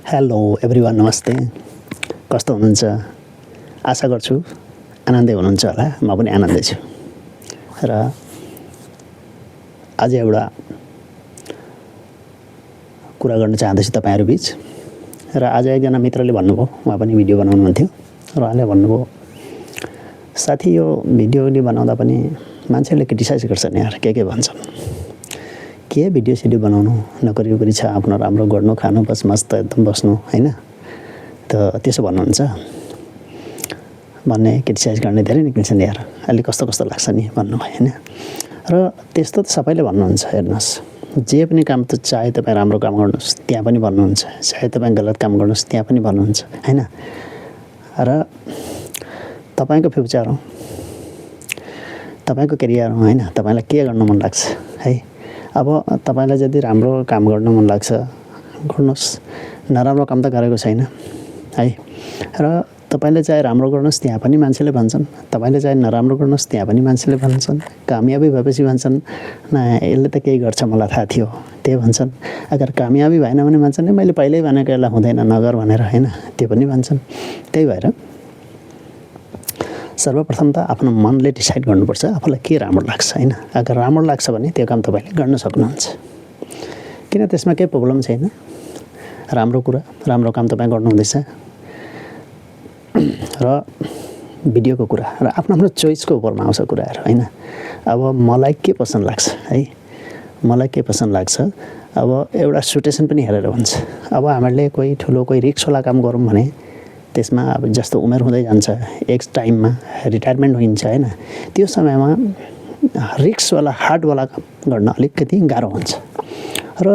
Hello everyone, नमस्ते। कस्तो हुनुहुन्छ? आशा गर्छु आनन्दै हुनुहुन्छ होला। म पनि आनन्दै छु। र आज एउटा कुरा गर्न चाहँदैछु तपाईँहरू बिच। र आज एकजना मित्रले भन्नुभयो, उहाँ पनि भिडियो बनाउनुहुन्थ्यो र उहाँले भन्नुभयो, साथी यो भिडियोले बनाउँदा पनि मान्छेले क्रिटिसाइज गर्छन् यार, के भन्छन्, के भिडियो सिडियो बनाउनु, नोकरी छ, आफ्नो राम्रो गर्नु, खानु, बस मस्त एकदम बस्नु, होइन? त त्यसो भन्नुहुन्छ भन्ने, क्रिटिसाइज गर्ने धेरै निक्लिन्छन् यार, अहिले कस्तो लाग्छ नि भन्नुभयो, होइन? र त्यस्तो त सबैले भन्नुहुन्छ। हेर्नुहोस्, जे पनि काम त चाहे तपाईँ राम्रो काम गर्नुहोस् त्यहाँ पनि भन्नुहुन्छ, चाहे तपाईँ गलत काम गर्नुहोस् त्यहाँ पनि भन्नुहुन्छ, होइन? र तपाईँको फ्युचर हो, तपाईँको करियर हो, होइन? तपाईँलाई के गर्न मन लाग्छ है? अब तपाईँलाई यदि राम्रो काम गर्न मन लाग्छ गर्नुहोस्, नराम्रो काम त गरेको छैन है। र तपाईँले चाहे राम्रो गर्नुहोस् त्यहाँ पनि मान्छेले भन्छन्, तपाईँले चाहे नराम्रो गर्नुहोस् त्यहाँ पनि मान्छेले भन्छन्। कामयाबी भएपछि भन्छन् न यसले त केही गर्छ, मलाई थाहा थियो, त्यही भन्छन्। अगर कामयाबी भएन भने भन्छन् मैले पहिल्यै भनेको यसलाई हुँदैन नगर भनेर, होइन? त्यो पनि भन्छन्। त्यही भएर सर्वप्रथम त आफ्नो मनले डिसाइड गर्नुपर्छ आफूलाई के राम्रो लाग्छ, होइन? अगर राम्रो लाग्छ भने त्यो काम तपाईँले गर्न सक्नुहुन्छ, किन त्यसमा केही प्रब्लम छैन। राम्रो कुरा, राम्रो काम तपाईँ गर्नुहुँदैछ। र भिडियोको कुरा र आफ्नो चोइसको उपरमा आउँछ कुराहरू, होइन? अब मलाई के पसन्द लाग्छ है, मलाई के पसन्द लाग्छ, अब एउटा सिचुएसन पनि हेरेर हुन्छ। अब हामीहरूले कोही ठुलो कोही रिस्कवाला काम गरौँ भने त्यसमा अब जस्तो उमेर हुँदै जान्छ, एक टाइममा रिटायरमेन्ट हुन्छ, होइन? त्यो समयमा रिस्कवाला हार्डवाला काम गर्न अलिकति गाह्रो हुन्छ। र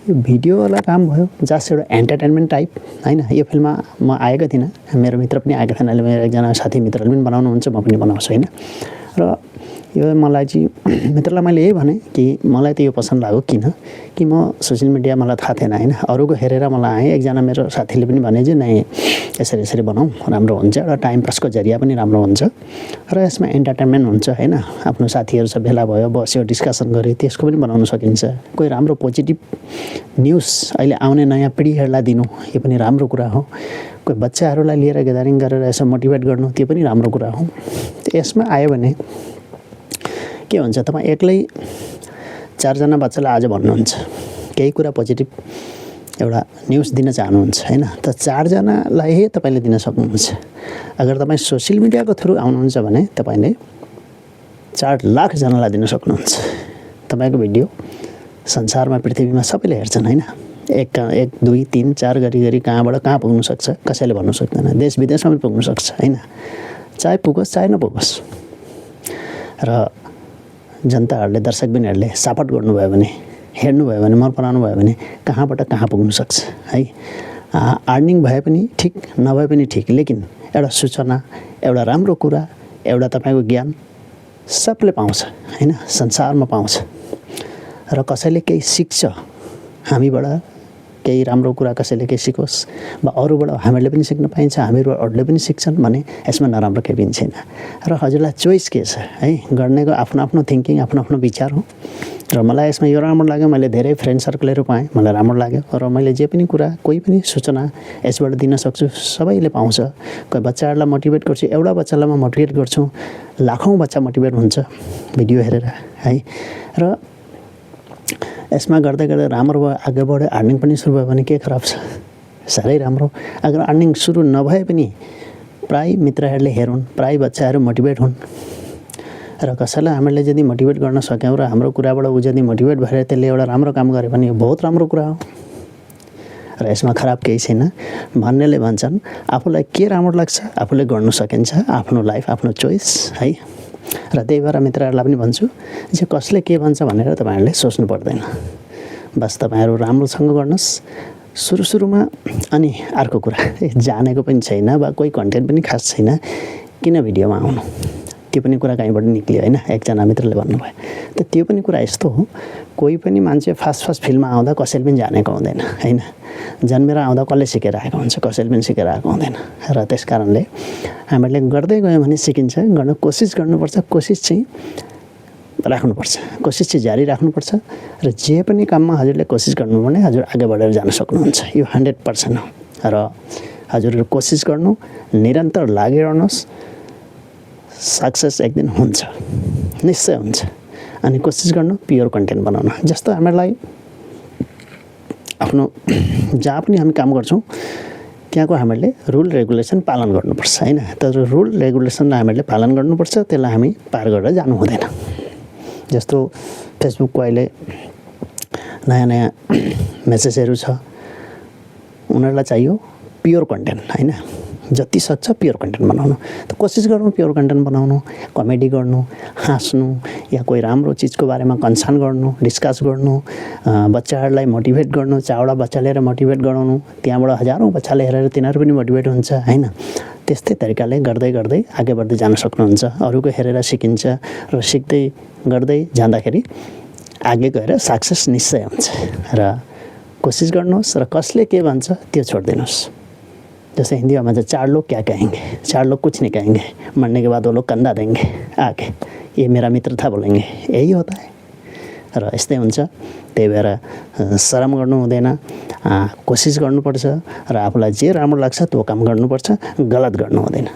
यो भिडियोवाला काम भयो जस्ट एउटा एन्टरटेनमेन्ट टाइप, होइन? यो फिल्ममा म आएको थिइनँ, मेरो मित्र पनि आएको थिएन, अहिले मेरो एकजना साथी मित्रले पनि बनाउनुहुन्छ, म पनि बनाउँछु, होइन? र यो मलाई चाहिँ मित्रलाई मैले यही भने कि मलाई त यो पसन्द लाग्यो, किन कि म सोसियल मिडिया मलाई थाहा थिएन, होइन? अरूको हेरेर मलाई आएँ। एकजना मेरो साथीले पनि भने चाहिँ नै यसरी बनाऊ, राम्रो हुन्छ, एउटा टाइम पासको जरिया पनि राम्रो हुन्छ र यसमा एन्टरटेनमेन्ट हुन्छ, होइन? आफ्नो साथीहरू सब भेला भयो, बस्यो, डिस्कसन गऱ्यो, त्यसको पनि बनाउन सकिन्छ। कोही राम्रो पोजिटिभ न्युज अहिले आउने नयाँ पिँढीहरूलाई दिनु, यो पनि राम्रो कुरा हो। कोही बच्चाहरूलाई लिएर ग्यादरिङ गरेर यसो मोटिभेट गर्नु, त्यो पनि राम्रो कुरा हो। यसमा आयो भने के हुन्छ, तपाईँ एक्लै 4 जना बच्चालाई आज भन्नुहुन्छ, केही कुरा पोजिटिभ एउटा न्युज दिन चाहनुहुन्छ, होइन? त 4 जनालाई तपाईँले दिन सक्नुहुन्छ। अगर तपाईँ सोसियल मिडियाको थ्रु आउनुहुन्छ भने तपाईँले 4 लाख जनालाई दिन सक्नुहुन्छ। तपाईँको भिडियो संसारमा, पृथ्वीमा सबैले हेर्छन्, होइन? 1 2 3 4 गरी कहाँबाट कहाँ पुग्नु सक्छ कसैले भन्नु सक्दैन। देश विदेशमा पनि पुग्नु सक्छ, होइन? चाहे पुगोस् चाहे नपुगोस्। र जनताहरूले, दर्शकबिनहरूले सपोर्ट गर्नुभयो भने, हेर्नुभयो भने, मन पराउनु भयो भने कहाँबाट कहाँ पुग्नु सक्छ है। अर्निङ भए पनि ठिक, नभए पनि ठिक, लेकिन एउटा सूचना, एउटा राम्रो कुरा, एउटा तपाईँको ज्ञान सबले पाउँछ, होइन? संसारमा पाउँछ। र कसैले केही सिक्छ हामीबाट, केही राम्रो कुरा कसैले केही सिकोस्, वा अरूबाट हामीहरूले पनि सिक्न पाइन्छ, हामीबाट अरूले पनि सिक्छन् भने यसमा नराम्रो केही पनि छैन। र हजुरलाई चोइस के छ है, गर्नेको आफ्नो थिङ्किङ, आफ्नो विचार हो। र मलाई यसमा यो राम्रो लाग्यो, मैले धेरै फ्रेन्ड सर्कलहरू पाएँ, मलाई राम्रो लाग्यो। र मैले जे पनि कुरा, कोही पनि सूचना यसबाट दिन सक्छु, सबैले पाउँछ। कोही बच्चाहरूलाई मोटिभेट गर्छु, एउटा बच्चालाई म मोटिभेट गर्छु, लाखौँ बच्चा मोटिभेट हुन्छ भिडियो हेरेर है। र यसमा गर्दै राम्रो भयो, अगाडि बढ्यो, अर्निङ पनि सुरु भयो भने के खराब छ, साह्रै राम्रो। अगर अर्निङ सुरु नभए पनि प्राय मित्रहरूले हेरुन्, प्राय बच्चाहरू मोटिभेट हुन्। र कसैलाई हामीले यदि मोटिभेट गर्न सक्यौँ र हाम्रो कुराबाट ऊ यदि मोटिभेट भएर त्यसले एउटा राम्रो काम गरे भने यो बहुत राम्रो कुरा हो। र यसमा खराब केही छैन। भन्नेले भन्छन् आफूलाई के राम्रो लाग्छ आफूले गर्न सकिन्छ, आफ्नो लाइफ आफ्नो चोइस है। र त्यही भएर मित्रहरूलाई पनि भन्छु जे कसले के भन्छ भनेर तपाईँहरूले सोच्नु पर्दैन। बस तपाईँहरू राम्रोसँग गर्नुहोस् सुरुमा। अनि अर्को कुरा, जानेको पनि छैन वा कोही कन्टेन्ट पनि खास छैन, किन भिडियोमा आउनु, त्यो पनि कुरा कहीँबाट निक्ल्यो, होइन? एकजना मित्रले भन्नुभयो। त त्यो पनि कुरा यस्तो हो, कोही पनि मान्छे फर्स्ट फिल्ममा आउँदा कसैले पनि जानेको हुँदैन, होइन? जन्मेर आउँदा कसले सिकेर आएको हुन्छ, कसैले पनि सिकेर आएको हुँदैन। र त्यस कारणले हामीहरूले गर्दै गयो भने सिकिन्छ, गर्न कोसिस गर्नुपर्छ। कोसिस चाहिँ राख्नुपर्छ, कोसिस चाहिँ जारी राख्नुपर्छ र जे पनि काममा हजुरले कोसिस गर्नु भने हजुर अगाडि बढेर जान सक्नुहुन्छ, यो 100% हो। र हजुरहरू कोसिस गर्नु, निरन्तर लागिरहनुहोस्, सक्सेस एक दिन हुन्छ, निश्चय हुन्छ। अनि कोसिस गर्नु प्योर कन्टेन्ट बनाउन। जस्तो हामीलाई आफ्नो जहाँ पनि हामी काम गर्छौँ त्यहाँको हामीले रुल रेगुलेसन पालन गर्नुपर्छ हैन। तर रुल रेगुलेसनलाई हामीले पालन गर्नुपर्छ, त्यसलाई हामी पार गरेर जानु हुँदैन। जस्तो फेसबुकको अहिले नयाँ नयाँ मेसेजहरू छ, उनीहरूलाई चाहियो प्योर कन्टेन्ट हैन, जति सक्छ प्योर कन्टेन्ट बनाउनु। त कोसिस गर्नु प्योर कन्टेन्ट बनाउनु, कमेडी गर्नु, हाँस्नु, या कोही राम्रो चिजको बारेमा कन्सर्न गर्नु, डिस्कस गर्नु, बच्चाहरूलाई मोटिभेट गर्नु, 4वटा बच्चा लिएर मोटिभेट गराउनु, त्यहाँबाट हजारौँ बच्चाले हेरेर तिनीहरू पनि मोटिभेट हुन्छ हैन। त्यस्तै तरिकाले गर्दै गर्दै अगाडि बढ्दै जान सक्नुहुन्छ। अरूको हेरेर सिकिन्छ र सिक्दै गर्दै जाँदाखेरि अघि गएर सक्सेस निश्चय हुन्छ। र कोसिस गर्नुहोस् र कसले के भन्छ त्यो छोडिदिनुहोस्। जैसे हिंदी में 4 लोग क्या कहेंगे, 4 लोग कुछ नहीं कहेंगे, मरने के बाद वो लोग कंधा देंगे आके, ये मेरा मित्र था बोलेंगे, यही होता है। र यस्तै हुन्छ। त्यही भएर शरम गर्नु हुँदैन, कोसिस गर्नुपर्छ र आफूलाई जे राम्रो लाग्छ त्यो काम गर्नुपर्छ, गलत गर्नु हुँदैन।